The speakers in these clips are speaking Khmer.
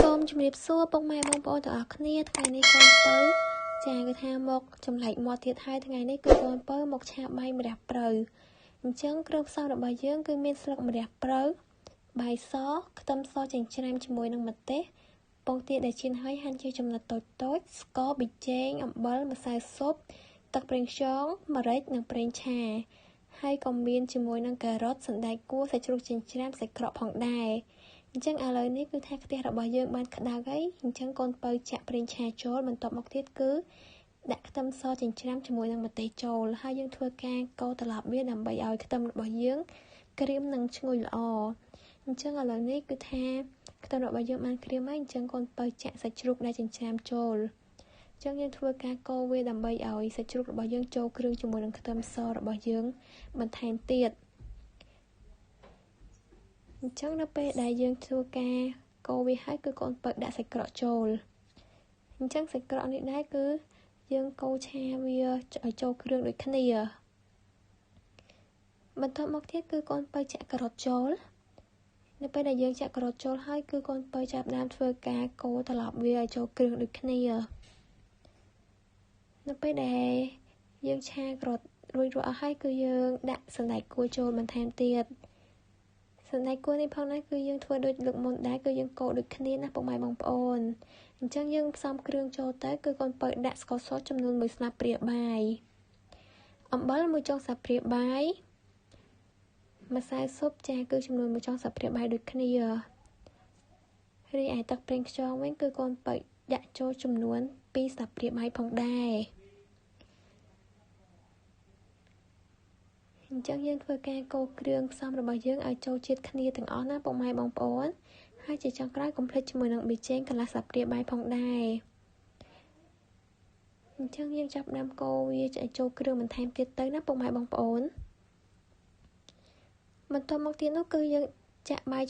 សូមជម្រាបសួរពុកម៉ែបងប្អូនទាំងអស់គ្នាថ្ងៃនេះកូនពៅចាគឺថាមកចម្លែកមាត់ទៀតហើយថ្ងៃនេះគឺកូនពៅមកឆាបាយម្រះព្រៅអញ្ចឹងគ្រឿងផ្សំរបស់យើងគឺមានស្លឹកម្រះព្រៅបាយសខ្ទឹមសចិញ្ច្រាំជាមួយនឹងម្ទេសពងទាដែលចៀនហើយហាន់ជាចំណិតតូចៗស្ករប៊ីចេងអំបិលម្សៅស៊ុបទឹកប្រេងខ្យងម្រេចនិងប្រេងឆាហើយក៏មានជាមួយនឹងការ៉ុតសណ្តែកគួរសាច់ជ្រូកចិញ្ច្រាំសាច់ក្រកផងដែរអញ្ចឹងឥឡូវនេះគឺថាខ្ទះរបស់យើងបានក្តៅហើយអញ្ចឹងកូនពៅចាក់ប្រេងឆាចូលបន្ទាប់មកទៀតគឺដាក់ខ្ទឹមសចិញ្ច្រាំជាមួយនឹងម្ទេសចូលហើយយើងធ្វើការកូរត្រឡប់វាដើម្បីឲ្យខ្ទឹមរបស់យើងក្រៀមនិងឈ្ងុយល្អអញ្ចឹងឥឡូវនេះគឺថាខ្ទឹមរបស់យើងបានក្រៀមហើយអញ្ចឹងកូនពៅចាក់សាច់ជ្រូកដែលចិញ្ច្រាំចូលអញ្ចឹងយើងធ្វើការកូរវាដើម្បីឲ្យសាច់ជ្រូករបស់យើងចូលគ្រឿងជាមួយនឹងខ្ទឹមសរបស់យើងបន្ថែមទៀតអញ្ចឹងនៅពេលដែលយើងធ្វើការកូរវាហើយគឺកូនពៅដាក់សាច់ក្រកចូលអញ្ចឹងសាច់ក្រកនេះដែរគឺយើងកូរឆាវាឲ្យចូលគ្រឿងដូចគ្នាបន្ទាប់មកទៀតគឺកូនពៅចាក់ការ៉ុតចូលនៅពេលដែលយើងចាក់ការ៉ុតចូលហើយគឺកូនពៅចាប់ផ្ដើមធ្វើការកូរត្រឡប់វាឲ្យចូលគ្រឿងដូចគ្នានៅពេលដែលយើងឆាការ៉ុតរួចរាល់អស់ហើយគឺយើងដាក់សណ្តែកគួរចូលបន្ថែមទៀតសណ្តែកគួរនេះផងដែរគឺយើងធ្វើដូចលើកមុនដែរគឺយើងកូរដូចគ្នាណាពុកម៉ែបងប្អូនអញ្ចឹងយើងផ្សំគ្រឿងចូលទៅគឺកូនពៅដាក់ស្ករសចំនួន1ស្លាបព្រាបាយអំបិល1ចុងស្លាបព្រាបាយម្សៅស៊ុបចាគឺចំនួន1ចុងស្លាបព្រាបាយដូចគ្នារីឯទឹកប្រេងខ្យងវិញគឺកូនពៅដាក់ចូលចំនួន2ស្លាបព្រាបាយផងដែរអញ្ចឹងយើងធ្វើការកូរគ្រឿងផ្សំរបស់យើងឲ្យចូលជាតិគ្នាទាំងអស់ណាពុកម៉ែបងប្អូនហើយជាចុងក្រោយកុំភ្លេចជាមួយនឹងប៊ីចេងកន្លះស្លាបព្រាបាយផងដែរអញ្ចឹងយើងចាប់ផ្ដើមកូរវាឲ្យចូលគ្រឿងបន្ថែមទៀតទៅណាពុកម៉ែបងប្អូនបន្ទាប់មកទៀតនោះគឺយើងចាក់បា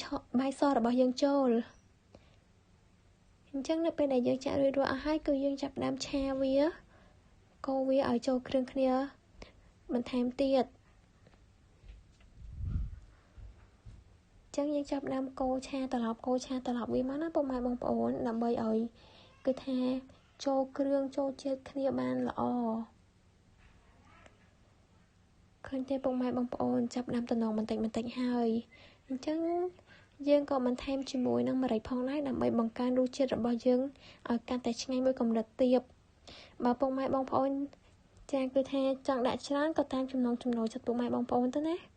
យសរបស់យើងចូលអញ្ចឹងនៅពេលដែលយើងចាក់រួចរាល់អស់ហើយគឺយើងចាប់ផ្ដើមឆាវាកូរវាឲ្យចូលគ្រឿងគ្នាបន្ថែមទៀតចឹងយើងចាប់ដើមកូរឆាត្រឡប់វាមកណាពុកម៉ែបងប្អូនដើម្បីឲ្យគឺថាចូលគ្រឿងចូលជាតិគ្នាបានល្អឃើញទេពុកម៉ែបងប្អូនចាប់ដើមតំណងបន្តិចបន្តិចហើយអញ្ចឹងយើងក៏បន្ថែមជាមួយនឹងម្រេចផងដែរដើម្បីបង្កើនរសជាតិរបស់យើងឲ្យកាន់តែឆ្ងាញ់មួយកម្រិតទៀតបើពុកម៉ែបងប្អូនចាគឺថាចង់ដាក់ច្រើនក៏តាមចំណង់ចំណូលចិត្តពុកម៉ែបងប្អូនទៅណា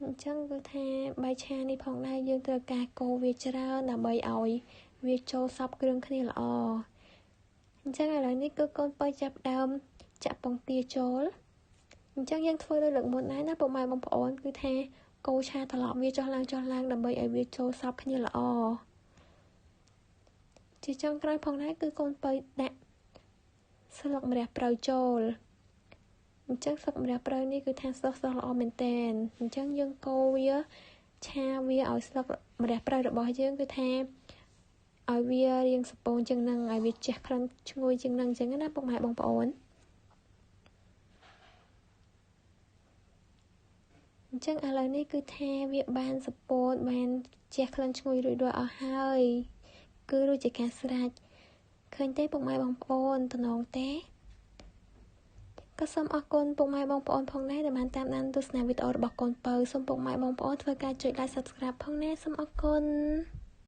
អញ្ចឹងគឺថាបាយឆានេះផងដែរយើងត្រូវការកូរវាច្រើនដើម្បីឲ្យវាចូលសព្វគ្រឿងគ្នាល្អអញ្ចឹងឥឡូវនេះគឺកូនពៅចាប់ដើមចាក់ពងទាចូលអញ្ចឹងយើងធ្វើដូចលើកមុនដែរណាពុកម៉ែបងប្អូនគឺថាកូរឆាត្រឡប់វាចុះឡើងដើម្បីឲ្យវាចូលសព្វគ្នាល្អជាចុងក្រោយផងដែរគឺកូនពៅដាក់ស្លឹកម្រះព្រៅចូលអញ្ចឹងស្លឹកម្រះព្រៅនេះគឺថាស្រស់ល្អមែនតើអញ្ចឹងយើងកូរវាឆាវាឲ្យស្លឹកម្រះព្រៅរបស់យើងគឺថាឲ្យវារាងសពូនជាងនឹងឲ្យវាជះក្លិនឈ្ងុយជាងនឹងអញ្ចឹងណាពុកម៉ែបងប្អូនអញ្ចឹងឥឡូវនេះគឺថាវាបានសពូនបានជះក្លិនឈ្ងុយរួចរាល់អស់ហើយគឺរួចជាការស្រេចឃើញទេពុកម៉ែបងប្អូនតំណងទេក៏សូមអរគុណពុកម៉ែបងប្អូនផងដែរដែលបានតាមដានទស្សនាវីដេអូរបស់កូនពៅសូមពុកម៉ែបងប្អូនធ្វើការចុច Like Subscribe ផងណាសូមអរគុណ។